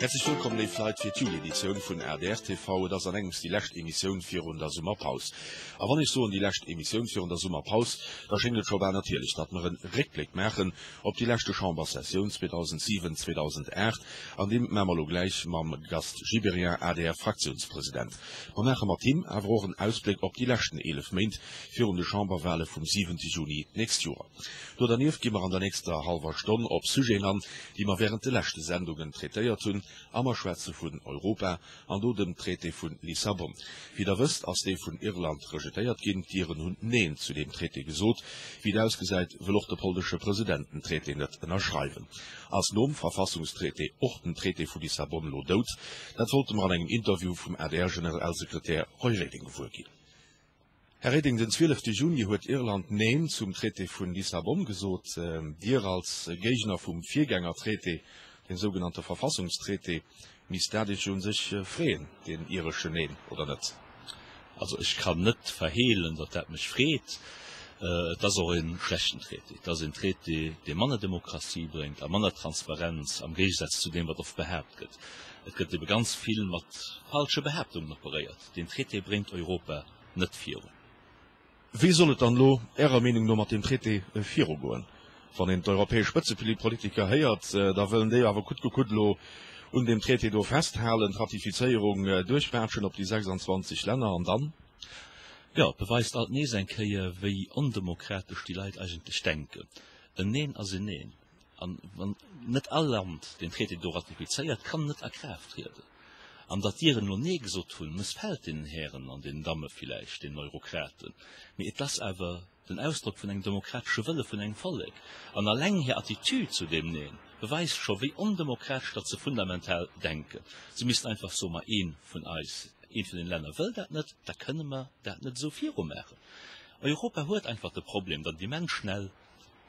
Häerzlech wëllkomm léif Leit fir d'Juli-Editioun vun adr TV. Et ass an engems déi lescht Emissioun virun der Summerpaus. A wann ech soen déi lescht Emissioun virun der Summerpaus, da schéngt et scho bal natierlech, datt mer en Réckbléck maachen op déi leschte Chamberssessioun 2007, 2008. An deem maache mer elo gläich mam Gast Gibéryen, ADR-Fraktiounspresident. Mer maache mat him awer och en Ausbléck op déi leschten 11 Méint virun de Chamberwale vum siwente Juni d'nächst Joer. Do dernieft gi mer an der nächster hallwer Stonn op Sujeten an, déi mer während de leschte Sendungen traitéiert hunn, a mer schwätze vun Europa an do dem Traité vu Lissabon. Wéi Der wësst, ass dee vun Irland rejetéiert ginn. D'Iren hunn Neen zu deem Traité gesot. Wéi et ausgesäit, wëll och de polnesche President den Traité net ënnerschreiwen. Ass nom Verfassungstraité och den Traité vu Lissabon elo dout? Dat wollte mer an engem Interview vum ADR-Generalsekretär Roy Reding gewuer ginn. Här Reding, den 12 Juni huet Irland Neen zum Traité vun Lissabon gesot. Dir als Géigner vum Virgängertraité, dem sougenannte Verfassungstraité, misst dat Iech jo un sech freeën, deen ireschen Neen, oder net? Also ech kann net verheelen, datt dat mech freet. Et ass och e schlechten Traité. Et ass en Traité, dee manner Demokratie bréngt a manner Transparenz, am Géigesaz zu deem, wat oft behaapt gëtt. Et gëtt ebe ganz vill mat falsche Behaaptungen operéiert. Deen Traité bréngt Europa net virun. Wéi soll et dann elo Ärer Meenung no mat deem Traité virugoen? Wann een d'europäesch Spëtzepolitiker héiert, da wëllen déi awer coûte que coûte elo un deem Traité do festhalen, d'Ratifizéierung duerchbaatschen op déi 26 Länner an dann? Jo, et beweist alt nees eng Kéier, wéi ondemokratesch déi Leit eigentlech denken. En Neen ass en Neen. An wann net all Land deen Traité do ratifizéiert, kann en net a Kraaft trieden. An datt d'Iren elo Nee gesot hunn, mëssfält deenen Hären an deenen Damme villäicht, deenen Eurokraten, mee et ass awer den Ausdrock vun engem demokratesche Wëlle vun engem Vollek. An alleng hir Attitude zu deem Neen beweist scho, wéi ondemokratesch datt se fundamental denken. Se missten einfach soen, Ma ee vun eis, eent vun den Länner wëll dat net, da kënne mer dat net esou virumaachen. Europa huet einfach de Problem, datt et immens schnell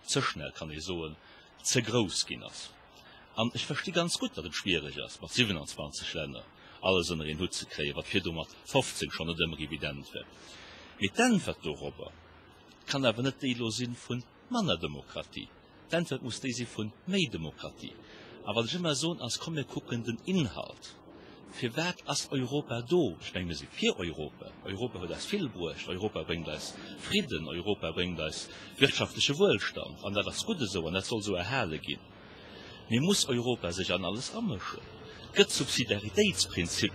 ze schnell, kann ee soen, ze grouss ginn ass. An ech versti ganz gutt, datt et schwierig ass, mat 27 Länner alles ënner een Hutt ze kréien, wat virdu mat 15 schonn net ëmmer evident war. Mee d'Äntwert dorobber kann awer net déi elo si vu manner Demokratie. D'Äntwert muss déi si vu méi Demokratie. A wat ech ëmmer soen ass, Komm mir kucken den Inhalt. Firwat ass Europa do? Ech menge mir si fir Europa. Europa huet eis vill bruecht. Europa bréngt eis Fridden, Europa bréngt eis wirtschaftleche Wuelstand an dat ass gutt esou an dat soll esou erhale ginn. Mee muss Europa sech an alles amëschen? Gëtt d'Subsidiaritéitsprinzip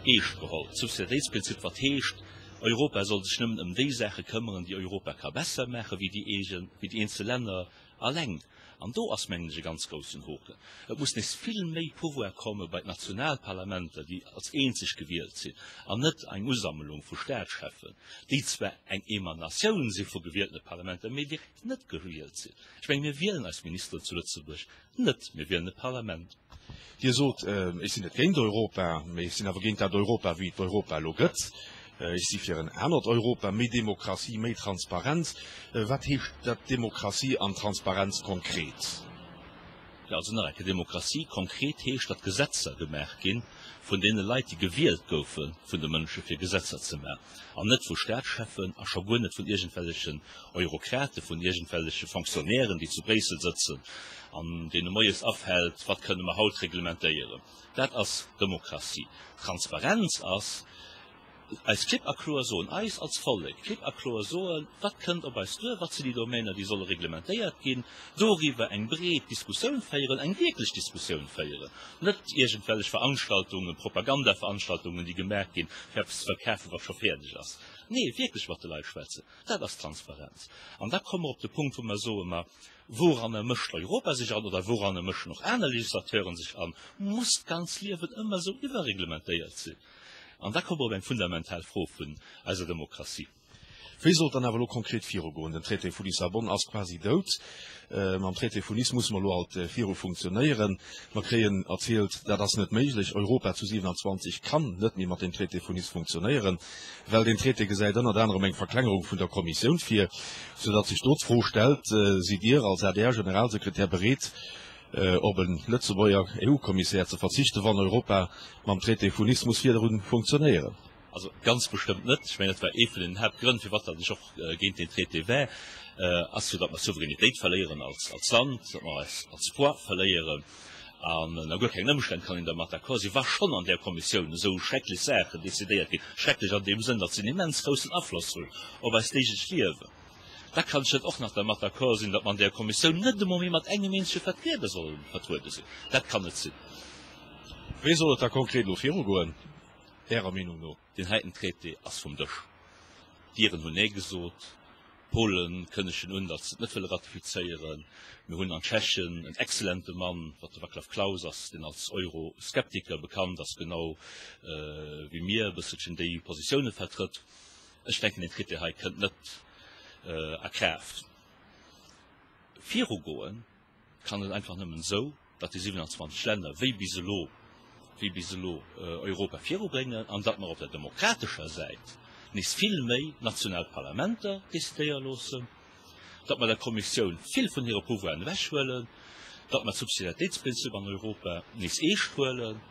eescht geholl? D'Subsidiaritéitsprinzip, wat heescht, Europa soll sech nëmmen ëm déi Saache këmmeren, déi Europa ka besser maache wéi déi eegen, wéi déi eenzel Länner Alleng, an do ass mengen ech e ganz groussen Hoken, et muss nees vill méi Pouvoir komme bei d'Nationalparlamenter, déi als eenzeg gewielt sinn, an net eng Usammelung vu Staatscheffen, déi zwar eng Emanatioun si vu gewieltene Parlamenter, mee direkt net gewielt sinn. Ech menge mir wielen eis Ministeren zu Lëtzebuerg net, mir wielen e Parlament. Dir sot, ech sinn net géint Europa, mee ech sinn awer géint dat Europa, wéi et Europa elo gëtt. Ech si fir en anert Europa, méi Demokratie, méi Transparenz. Wat heescht dat Demokratie an Transparenz konkret? Jo, also nach eng Kéier, Demokratie konkret heescht, datt Gesetzer gemaach gi vun deene Leit, déi gewielt goufe vun de Mënsche fir Gesetzer ze maachen, an net vu Staatscheffen a scho guer net vun iergendwellechen Eurokrate, vun iergendwelleche Fonctionnairen, déi zu Bréissel sëtzen an deene moies afält, wat kënne mer haut reglementéieren. Dat ass Demokratie. Transparenz ass, eis klipp a kloer soen, eis als Vollek klipp a kloer soen, wat kënnt op eis duer, wat sinn déi Domäner, déi solle reglementéiert ginn, doriwwer eng breet Diskussioun féieren, eng wierklech Diskussioun féieren, net iergendwellech Veranstaltungen, Propagandaveranstaltungen, déi gemaach ginn, fir eppes ze verkafen, wat scho fäerdeg ass. Nee, wierklech mat de Leit schwätzen, dat ass Transparenz. An da komme mer op de Punkt, wou mer soen, ma wouranner mëscht Europa sech an oder wouranner mëschen och aner Législateuren sech an? Muss d'ganz Liewen ëmmer esou iwwerreglementéiert sinn? An da komme mer op eng fundamental Fro vun eiser Demokratie. Wéi soll et dann awer elo konkret virugoen? Den Traité vu Lissabon ass quasi dout. Mam Traité vun Nice musse mer elo alt viru funktionéieren. Mer kréien erzielt, dat ass net méiglech, Europa zu 27 kann net méi mat deem Traité vun Nice funktionéieren, well deen Traité gesäit ënnert anerem eng Verklengerung vun der Kommissioun vir, soudatt sech do d'Fro stellt, Sidd Dir als ADR-Generalsekretär bereet, op e Lëtzebuerger EU-Kommissär ze verzichten, wann Europa mam Traité vun Nice muss virdrun funktionéieren? Also ganz bestëmmt net. Ech mengen, dat war ee vun den Haaptgrënn, firwat datt ech och géint deen Traité war, ass jo, datt mer Souveränitéit verléieren als Land, datt mer eis als Poids verléieren. An ënner guer kengen Ëmstänn kann een dermat d'accord sinn, wa schonn an där Kommissioun esou schrecklech Saachen decidéiert ginn, schrecklech an deem Sënn, datt se en immens groussen Afloss hunn op eist deeglecht Liewen, da kann ech net och nach dermat d'accord sinn, datt mer an där Kommissioun net emol méi mat engem eenzege Vertrieder solle vertruede sinn. Dat kann net sinn. Wéi soll et da konkret elo virugoen, Ärer Meenung no? Deen heiten Traité ass vum Dësch. D'Iren hunn Nee gesot, d'Polen kënnegen un, datt se et net wëlle ratifizéieren. Mir hunn an Tschechien en exzellente Mann, wat de Vaclav Klaus ass, deen als Euroskeptiker bekannt ass, genau wéi mir e bësselchen déi Positioune vertrëtt. Ech denken, deen Traité hei kënnt net a Kraaft. Virugoen kann et einfach nëmmen esou, datt déi 27 Länner wéi bis elo, wéi bis elo Europa virubréngen an datt mer op der demokratescher Säit nees vill méi national Parlamenter decidéiere loossen, datt mer der Kommissioun vill vun hire Pouvoiren ewechhuelen, datt mer d'Subsidiaritéitsprinzip an Europa nees eescht huelen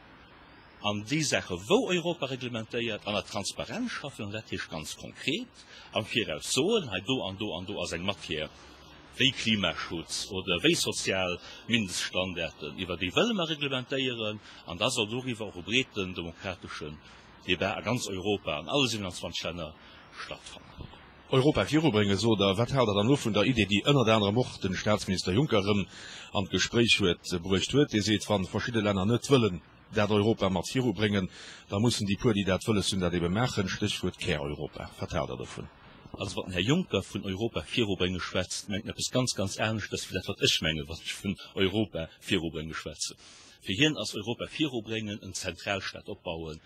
an déi Saache wou Europa reglementéiert an der Transparenz schaffen, an dat heescht ganz konkret am Viraus soen, hei do an do an do ass eng Matière, wéi Klimaschutz oder wéi sozial Mindeststandarden, iwwer déi wëlle mer reglementéieren, an da soll doriwwer och e breeten demokrateschen Débat a ganz Europa, an alle 27 Länner stattfannen. Europa virubréngen, sot Der. Wat haalt Der dann elo vun der Idee, déi ënnert anerem och de Staatsminister Juncker erëm an d'Gespréich huet bruecht huet, dee seet, wa verschidde Länner net wëllen dat Europa mat virubréngen, da mussen déi puer, déi dat wëlles hunn, dat ebe maachen, Stéchwuert Kär-Europa. Wat haalt Der dovun? Also wann den Här Juncker vun Europa virubrénge schwätzt, mengt en eppes ganz, ganz aneschters wéi dat, wat ech mengen, wann ech vun Europa virubrénge schwätzen. Fir hien ass Europa virubréngen en Zentralstaat opbauen,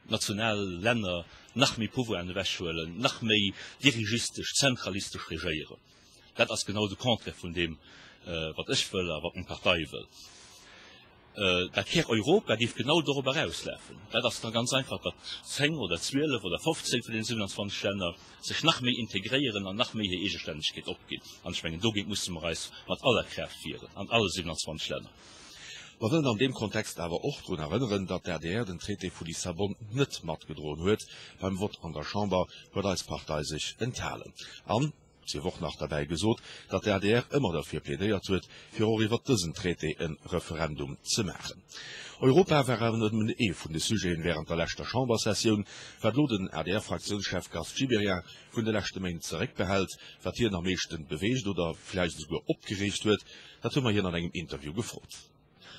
national Länner nach méi Pouvoiren ewechhuelen, nach méi dirigistesch, zentralistesch regéieren. Dat ass genau de Contraire vun deem, wat ech wëll a wat meng Partei wëll. Dat Kär Europa géif genau dorop erauslafen. Dat ass da ganz einfach, datt 10 oder 12 oder 15 vun deenen 27 Länner sech nach méi integréieren an nach méi hir Eegestännegkeet opginn. An ech mengen, dogéint musse mer eis mat aller Kraaft wieren, an alle 27 Länner. Mer wëllen an deem Kontext awer och drun erënneren, datt d'ADR den Traité vu Lissabon net matgedroen huet. Beim Vott an der Chamber huet eis Partei sech enthalen. An, sief och nach derbäi gesot, datt d'ADR ëmmer derfir plädéiert huet, fir och iwwert dësen Traité e Referendum ze maachen. Europa war awer net nëmmen ee vun de Sujeten während der leschter Chambersessioun. Wat elo den ADR-Fraktiounschef Gast Gibéryen vun de leschte Méint zeréckbehält, wat hien am meeschten beweegt oder vläicht esouguer opgereegt huet, dat hu mer hien an engem Interview gefrot.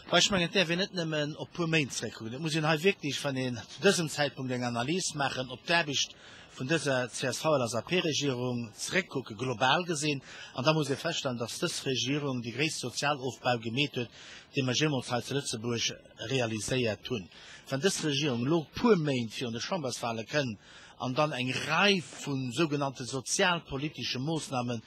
Well ech mengen, et däerf een net nëmmen op puer Méint zréckkucken. Et muss een hei wierklech, wann een zu dësem Zäitpunkt eng Analys maachen, op d'Aarbecht vun dëser CSV-LSAP-Regierung zréckkucken, global gesinn. An da muss ee feststellen, dass dës Regierung dee gréisste Sozialofbau gemeet huet, dee mer jeemools hei zu Lëtzebuerg realiséiert hunn. Wann dës Regierung elo puer Méint virun de Chamberswahle kënn an dann eng Rei vu sougenannte sozialpolitesche Moossnamen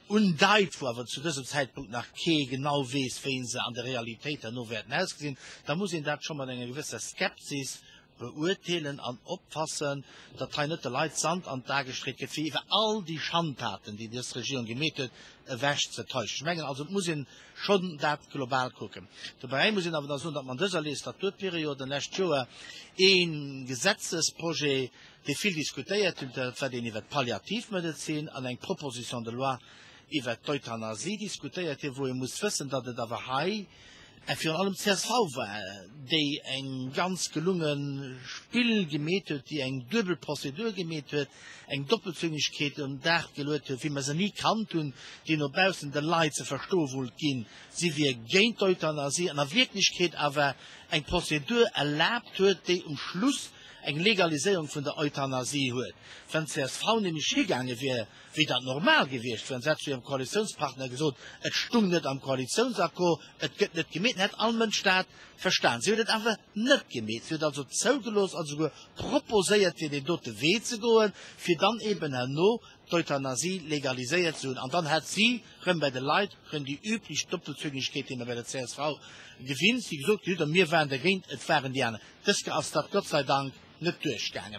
undeit, wou awer zu dësem Zäitpunkt nach kee genau weess, wéi se an der Realitéit herno wäerten ausgesinn, da muss een dat scho mat enger gewësser Skepsis beurteelen an oppassen, datt hei net de Leit Sand an d'A gestreet gëtt, fir iwwer all déi Schandtaten, déi dës Regierung gemeet huet, ewech ze täuschen. Ech mengen also, et muss ee schonn dat global kucken. Dobäi muss een awer da soen, datt mer an dëser Legislaturperiod, an lescht Joer, ee Gesetzesprojet, dee vill diskutéiert hunn, dat war deen iwwert d'Palliativmedezin an eng Proposition de loi iwwert d'Euthanasie diskutéiert hunn, wou ee muss wëssen, datt et awer hei virun allem d'CSV war, déi eng ganz gelunge Spill gemeet huet, déi eng duebel Prozedur gemeet huet, eng Doppelzüngegkeet un den Dag geluet huet, wéi mer se ni kannt hunn, déi no baussen de Leit ze verstoe wollt ginn, si wier géint d'Euthanasie an a Wierklechkeet awer eng Prozedur erlaabt huet, déi um Schluss eng Legaliséierung vun der Euthanasie huet. Wann d'CSV nämlech higaange wier, wéi dat normal gewiescht wier, an se hätt zu hirem Koalitiounspartner gesot, et stung net am Koalitiounsaccord, et gëtt net gemeet, dann hätt all Mënsch dat verstan. Si huet et awer net gemeet. Si huet also zougelooss an esouguer proposéiert, fir deen dote Wee ze goen, fir dann eben herno d'Euthanasie legaliséiert ze hunn. An dann hätt si rëm bei de Leit rëm déi üblech Doppelzüngegkeet, déi mer bei der csv gewinnt sinn, gesot kritt, Mir waren dergéint, et waren déi aner. Dës Ke ass dat Gott sei Dank net duerchgaangen.